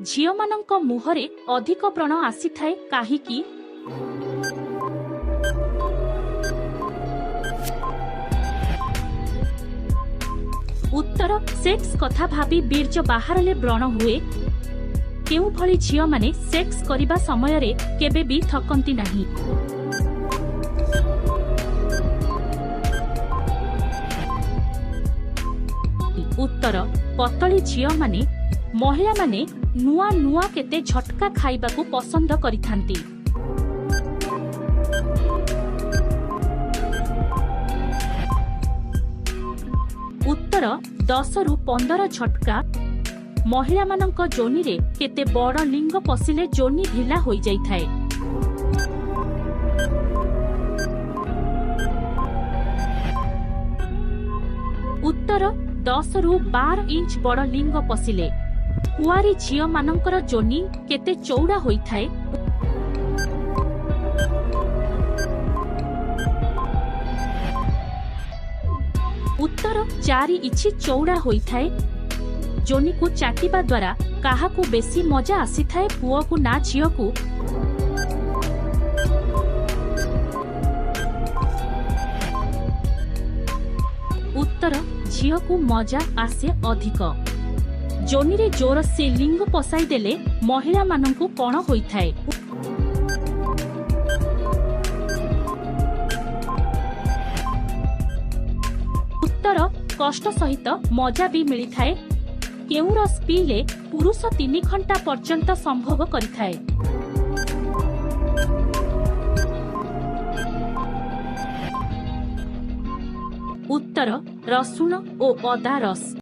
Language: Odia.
ଝିଅମାନଙ୍କ ମୁହଁରେ ଅଧିକ ବ୍ରଣ ଆସିଥାଏ କାହିଁକି? ଉତ୍ତର, ସେକ୍ସ କଥା ଭାବି ବୀର୍ଯ୍ୟ ବାହାରିଲେ ବ୍ରଣ ହୁଏ। କେଉଁଭଳି ଝିଅମାନେ ସେକ୍ସ କରିବା ସମୟରେ କେବେ ବି ଥକନ୍ତି ନାହିଁ? ଉତ୍ତର, ପତଳି ଝିଅମାନେ। ମହିଳାମାନେ ନୂଆ ନୂଆ କେତେ ଝଟକା ଖାଇବାକୁ ପସନ୍ଦ କରିଥାନ୍ତି? ଉତ୍ତର, 10ରୁ 15 ଝଟକା। ମହିଳାମାନଙ୍କ ଯୋନିରେ କେତେ ବଡ଼ ଲିଙ୍ଗ ପଶିଲେ ଯୋନି ଢିଲା ହୋଇଯାଇଥାଏ? ଉତ୍ତର, 10ରୁ 12 ଇଞ୍ଚ ବଡ଼ ଲିଙ୍ଗ ପଶିଲେ। କୁଆରୀ ଝିଅମାନଙ୍କର ଯୋନି କେତେ ଚଉଡ଼ା ହୋଇଥାଏ? ଉତ୍ତର, 4 ଇଞ୍ଚ ଚଉଡ଼ା ହୋଇଥାଏ। ଯୋନିକୁ ଚାଟିବା ଦ୍ୱାରା କାହାକୁ ବେଶୀ ମଜା ଆସିଥାଏ, ପୁଅକୁ ନା ଝିଅକୁ? ଉତ୍ତର, ଝିଅକୁ ମଜା ଆସେ ଅଧିକ। ଯୋନିରେ ଜୋର ସେ ଲିଙ୍ଗ ପଶାଇ ଦେଲେ ମହିଳାମାନଙ୍କୁ କଣ ହୋଇଥାଏ? ଉତ୍ତର, କଷ୍ଟ ସହିତ ମଜା ବି ମିଳିଥାଏ। କେଉଁ ରସ ପିଇଲେ ପୁରୁଷ 3 ଘଣ୍ଟା ପର୍ଯ୍ୟନ୍ତ ସମ୍ଭୋଗ କରିଥାଏ? ଉତ୍ତର, ରସୁଣ ଓ ଅଦା ରସ।